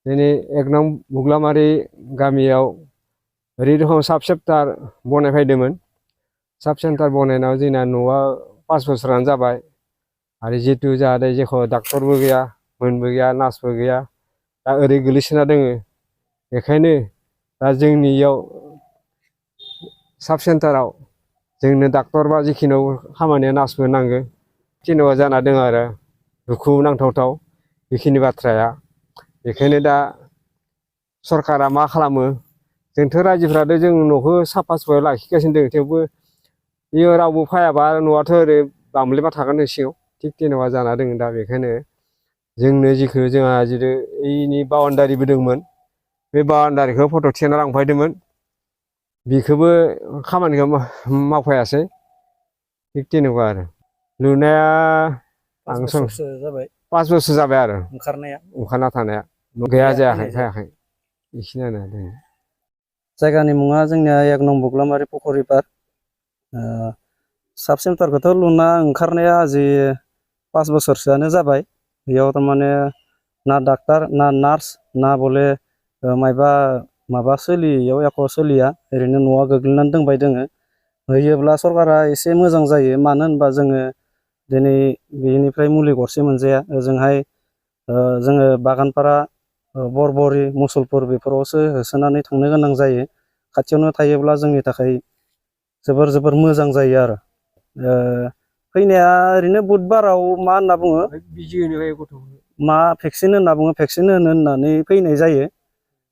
दिनै 1 नं बुग्लामारि गामियाव ओरै रखम साब सेन्टार बनायफैदोंमोन। साब सेन्टार बनायनायाव जोंना न'आ 5 बोसोरानो जाबाय आरो जितु जाहाथे जेखौ डाक्टरबो गैया, मोनबो गैया, नार्सबो गैया, दा ओरै गोलैसोना दोङो। बेखायनो दा जोंनियाव साब सेन्टाराव जोंनो डाक्टर बा जिखिनि खामानिया नार्सबो नांगो जेनेबा जाना दङ आरो दुखु नांथावथाव बेखिनि बाथ्राया। बेखायनो दा सरकारा मा खालामो, जोंथ' रायजोफ्राथ' जों न'खौ साफा सुफा लाखिगासिनो दङ, थेवबो बेयो रावबो फैयाबा न'आथ' ओरै बामलेबा थागोन सिङाव, थिग जेनेबा जाना दङ। दा बेखायनो जोंनो जिखौ जोंहा जेरै ओइनि बाउन्डारिबो दंमोन, बे बाउन्डारिखौ फट' थिखांना लांफायदोंमोन, बेखौबो खामानिखौ मावफायासै, थिग जेनेबा आरो लुनाया 5 बोसोरसो जाबाय 5 बोसोर जाबाय आरो ओंखारना थानाया गैया जायाखै फैयाखै बेखिनियानो दङ। जायगानि मुङा जोंनिया 1 नं बुग्लामारि पुखुरि पार। साब सेन्टारखौथ' लुना ओंखारनाया जि 5 बोसोरसोआनो जाबाय। बेयाव थारमाने ना डाक्टार ना नार्स ना बले माबा सोलियो, एख' सोलिया, ओरैनो न'आ गोग्लैनानै दंबाय दोङो। होयोब्ला सरकारा एसे मोजां जायो, मानो होनबा जोङो दिनै बेनिफ्राय मुलि गरसे मोनजाया। ओजोंहाय जोङो बागानपारा, बरबरि, मुसलपुर बेफोरावसो होसोनानै थांनो गोनां जायो। खाथियावनो थायोब्ला जोंनि थाखाय जोबोर मोजां जायो आरो। फैनाया ओरैनो बुधबाराव मा होनना बुङो, मा भेक्सिन होनना बुङो, भेक्सिन होनो होननानै फैनाय जायो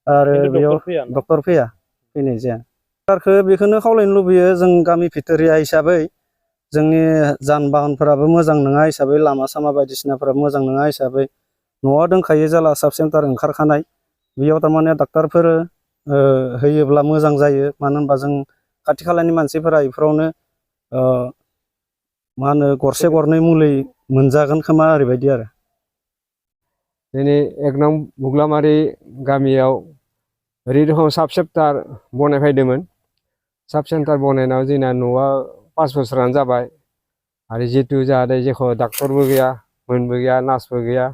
आरो बेयाव डक्टर फैनाय जाया। सरकारखौ बेखौनो खावलायनो लुबैयो, जों गामि भिथोरिया हिसाबै जोंनि जान बाहनफोराबो मोजां नङा हिसाबै, लामा सामा बायदिसिनाफोराबो मोजां नङा हिसाबै, न'आव दंखायो जेला साब सेन्टार ओंखारखानाय, बेयाव थारमाने डाक्टारफोर होयोब्ला मोजां जायो। मानो होनबा जों खाथि खालानि मानसिफोरा बेफोरावनो मा होनो गरसे गरनै मुलि मोनजागोन खोमा, ओरैबायदि आरो। दिनै 1 नं बुग्लामारि गामियाव ओरै रखम साब सेन्टार बनायफैदोंमोन। साब सेन्टार बनायनायाव जोंना न'आ 5 बोसोरानो जाबाय आरो जितु जाहाथे जेखौ डाक्टरबो गैया, मोनबो गैया, नार्सबो गैया,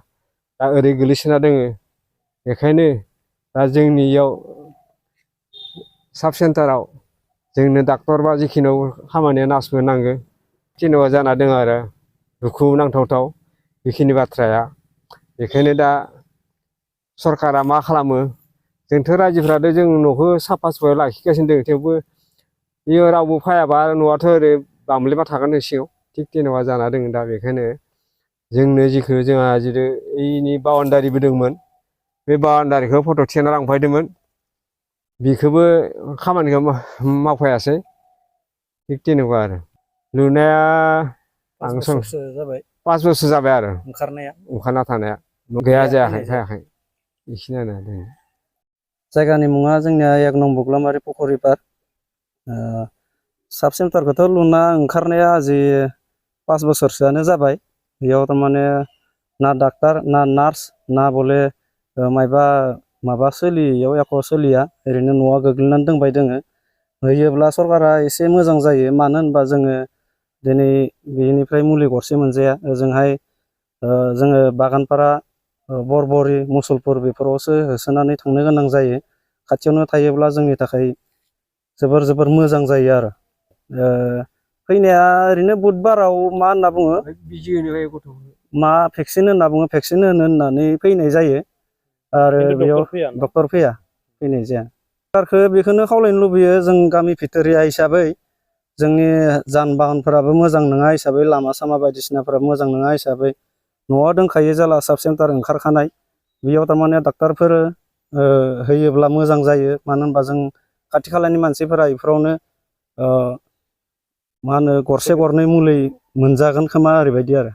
दा ओरै गोलैसोना दोङो। बेखायनो दा जोंनियाव साब सेन्टाराव जोंनो डाक्टर बा जिखिनि खामानिया नार्सबो नांगो जेनेबा जाना दङ आरो दुखु नांथावथाव बेखिनि बाथ्राया। बेखायनो दा सरकारा मा खालामो, जोंथ' रायजोफ्राथ' जों न'खौ साफा सुफा लाखिगासिनो दङ, थेवबो बेयो रावबो फैयाबा न'आथ' ओरै बामलेबा थागोन सिङाव, थिग जेनेबा जाना दङ। दा बेखायनो जोंनो जिखौ जोंहा जेरै ओइनि बाउन्डारिबो दंमोन, बे बाउन्डारिखौ फट' थिखांना लांफायदोंमोन, बेखौबो खामानिखौ मावफायासै, थिग जेनेबा आरो लुनाया 5 बोसोरसो जाबाय 5 बोसोर जाबाय आरो ओंखारना थानाया गैया जायाखै फैयाखै बेखिनियानो दङ। जायगानि मुङा जोंनिया 1 नं बुग्लामारि पुखुरि पार। साब सेन्टारखौथ' लुना ओंखारनाया जि 5 बोसोरसोआनो जाबाय। बेयाव थारमाने ना डाक्टार ना नार्स ना बले माबा सोलियो, एख' सोलिया, ओरैनो न'आ गोग्लैनानै दंबाय दोङो। होयोब्ला सरकारा एसे मोजां जायो, मानो होनबा जोङो दिनै बेनिफ्राय मुलि गरसे मोनजाया। ओजोंहाय जोङो बागानपारा, बरबरि, मुसलपुर बेफोरावसो होसोनानै थांनो गोनां जायो। खाथियावनो थायोब्ला जोंनि थाखाय जोबोर मोजां जायो आरो। फैनाया ओरैनो बुधबाराव मा होनना बुङो, मा भेक्सिन होनना बुङो, भेक्सिन होनो होननानै फैनाय जायो आरो बेयाव डक्टर फैनाय जाया। सरकारखौ बेखौनो खावलायनो लुबैयो, जों गामि भिथोरिया हिसाबै जोंनि जान बाहनफोराबो मोजां नङा हिसाबै, लामा सामा बायदिसिनाफोराबो मोजां नङा हिसाबै, न'आव दंखायो जेला साब सेन्टार ओंखारखानाय, बेयाव थारमाने डाक्टारफोर होयोब्ला मोजां जायो। मानो होनबा जों खाथि खालानि मानसिफोरा बेफोरावनो मा होनो गरसे गरनै मुलि मोनजागोन खोमा, ओरैबायदि आरो।